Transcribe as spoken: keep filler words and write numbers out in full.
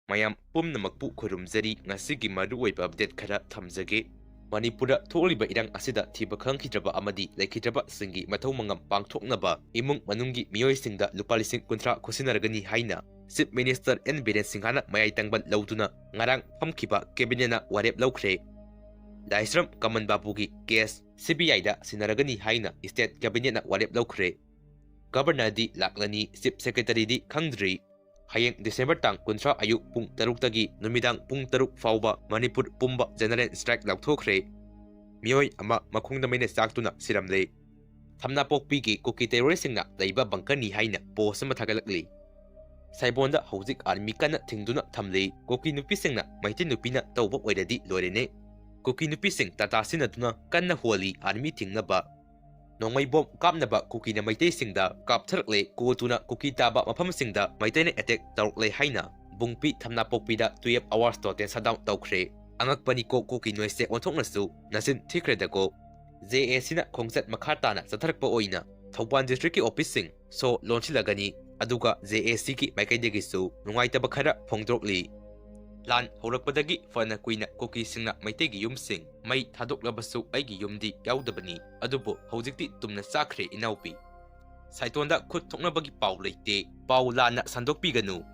ꯃꯌꯥꯝ ꯄꯨꯝꯅꯃꯛꯄꯨ ꯈꯨꯔꯨꯝꯖꯔꯤ꯫ ꯉꯁꯤꯒꯤ ꯃꯔꯨꯑꯣꯏꯕ update ꯈꯔ ꯊꯝꯖꯒꯦ꯫ ꯃꯅꯤꯄꯨꯔꯗ ꯊꯣꯛꯂꯤꯕ ꯏꯔꯥꯡ ꯑꯁꯤꯗ ꯊꯤꯕ ꯈꯪꯈꯤꯗ꯭ꯔꯕ ꯑꯃꯗꯤ ꯂꯩꯈꯤꯗ꯭ꯔꯕꯁꯤꯡꯒꯤ ꯃꯊꯧ ꯃꯉꯝ ꯄꯥꯡꯊꯣꯛꯅꯕ ꯏꯃꯨꯡ ꯃꯅꯨꯡꯒꯤ ꯃꯤꯑꯣꯏꯁꯤꯡꯗ ꯂꯨꯄꯥ ꯂꯤꯁꯤꯡ ꯀꯨꯟꯊ꯭ꯔꯥ ꯈꯨꯠꯁꯤꯟꯅꯔꯒꯅꯤ ꯍꯥꯏꯅ Chief Minister ꯑꯦꯟ ꯕꯤꯔꯦꯟ ꯁꯤꯡꯍꯥꯅ ꯃꯌꯥꯏ ꯇꯪꯕ ꯂꯧꯗꯨꯅ ꯉꯔꯥꯡ ꯐꯝꯈꯤꯕ cabinetꯅ ꯋꯥꯔꯦꯞ ꯂꯧꯈ꯭ꯔꯦ꯫ ꯂꯥꯏꯁ꯭ꯔꯝ ꯀꯃꯟ ꯕꯥꯕꯨꯒꯤ case CBIꯗ ꯁꯤꯟꯅꯔꯒꯅꯤ ꯍꯥꯏꯅ state cabinetꯅ ꯋꯥꯔꯦꯞ ꯂꯧꯈ꯭ꯔꯦ꯫ Governorꯗꯤ ꯂꯥꯛꯂꯅꯤ, Chief Secretaryꯗꯤ ꯈꯪꯗ꯭ꯔꯤ꯫ ꯍꯌꯦꯡ December ꯇꯥꯡ ꯀꯨꯟꯊ꯭ꯔꯥ ꯑꯌꯨꯛ ꯄꯨꯡ ꯇꯔꯨꯛꯇꯒꯤ ꯅꯨꯃꯤꯗꯥꯡ ꯄꯨꯡ ꯇꯔꯨꯛ ꯐꯥꯎꯕ ꯃꯅꯤꯄꯨꯔ ꯄꯨꯝꯕ general strike ꯂꯥꯎꯊꯣꯛꯈ꯭ꯔꯦ꯫ ꯃꯤꯑꯣꯏ ꯑꯃ ꯃꯈꯣꯡꯗ ꯃꯩꯅ ꯆꯥꯛꯇꯨꯅ ꯁꯤꯔꯝꯂꯦ꯫ ꯊꯝꯅꯥꯄꯣꯛꯄꯤꯒꯤ ꯀꯨꯀꯤ terroristꯁꯤꯡꯅ ꯂꯩꯕ bunkerꯅꯤ ꯍꯥꯏꯅ post ꯑꯃ ꯊꯥꯒꯠꯂꯛꯂꯤ꯫ ꯁꯥꯏꯕꯣꯟꯗ ꯍꯧꯖꯤꯛ army ꯀꯟꯅ ꯊꯤꯡꯗꯨꯅ ꯊꯝꯂꯤ꯫ ꯀꯨꯀꯤ ꯅꯨꯄꯤꯁꯤꯡꯅ ꯃꯩꯇꯩ ꯅꯨꯄꯤꯅ ꯇꯧꯕ ꯑꯣꯏꯔꯗꯤ ꯂꯣꯏꯔꯦꯅꯦ꯫ ꯀꯨꯀꯤ ꯅꯨꯄꯤꯁꯤꯡ ꯇꯥꯇꯥ ꯁꯤꯖꯤꯟꯅꯗꯨꯅ ꯀꯟꯅ ꯍꯣꯜꯂꯤ army ꯊꯤꯡꯅꯕ꯫ ꯅꯣꯡꯃꯩ ꯕꯣꯝ ꯀꯥꯞꯅꯕ ꯀꯨꯀꯤꯅ ꯃꯩꯇꯩꯁꯤꯡꯗ ꯀꯥꯞꯊꯔꯛꯂꯦ꯫ ꯀꯣꯇꯨꯅ ꯀꯨꯀꯤ ꯇꯥꯕ ꯃꯐꯝꯁꯤꯡꯗ ꯃꯩꯇꯩꯅ attack ꯇꯧꯔꯛꯂꯦ ꯍꯥꯏꯅ ꯕꯨꯡꯄꯤ ꯊꯝꯅꯥꯄꯣꯛꯄꯤꯗ twelve hours total shutdown ꯇꯧꯈ꯭ꯔꯦ꯫ ꯑꯉꯛꯄꯅꯤꯀꯣ, ꯀꯨꯀꯤ ꯅꯣꯏꯁꯦ ꯑꯣꯟꯊꯣꯛꯅꯁꯨ ꯅꯆꯤꯟ ꯊꯤꯈ꯭ꯔꯦꯗꯀꯣ꯫ JACꯅ ꯈꯣꯡꯆꯠ ꯃꯈꯥ ꯇꯥꯅ ꯆꯠꯊꯔꯛꯄ ꯑꯣꯏꯅ ꯊꯧꯕꯥꯜ districtꯀꯤ officeꯁꯤꯡ ꯁꯣ ꯂꯣꯟꯁꯤꯜꯂꯒꯅꯤ꯫ ꯑꯗꯨꯒ JACꯒꯤ ꯃꯥꯏꯀꯩꯗꯒꯤꯁꯨ ꯅꯨꯡꯉꯥꯏꯇꯕ ꯈꯔ ꯐꯣꯡꯗꯣꯔꯛꯂꯤ꯫ ꯂꯥꯟ ꯍꯧꯔꯛꯄꯗꯒꯤ ꯐꯅ ꯀꯨꯏꯅ ꯀꯨꯀꯤꯁꯤꯡꯅ ꯃꯩꯇꯩꯒꯤ ꯌꯨꯝꯁꯤꯡ ꯃꯩ ꯊꯥꯗꯣꯛꯂꯕꯁꯨ ꯑꯩꯒꯤ ꯌꯨꯝꯗꯤ ꯌꯥꯎꯗꯕꯅꯤ꯫ ꯑꯗꯨꯕꯨ ꯍꯧꯖꯤꯛꯇꯤ ꯇꯨꯝꯅ ꯆꯥꯈ꯭ꯔꯦ ꯏꯅꯥꯎꯄꯤ꯫ ꯁꯥꯏꯇꯣꯟꯗ ꯈꯨꯠ ꯊꯣꯛꯅꯕꯒꯤ ꯄꯥꯎ ꯂꯩꯇꯦ꯫ ꯄꯥꯎ ꯂꯥꯟꯅ ꯁꯟꯗꯣꯛꯄꯤꯒꯅꯨ꯫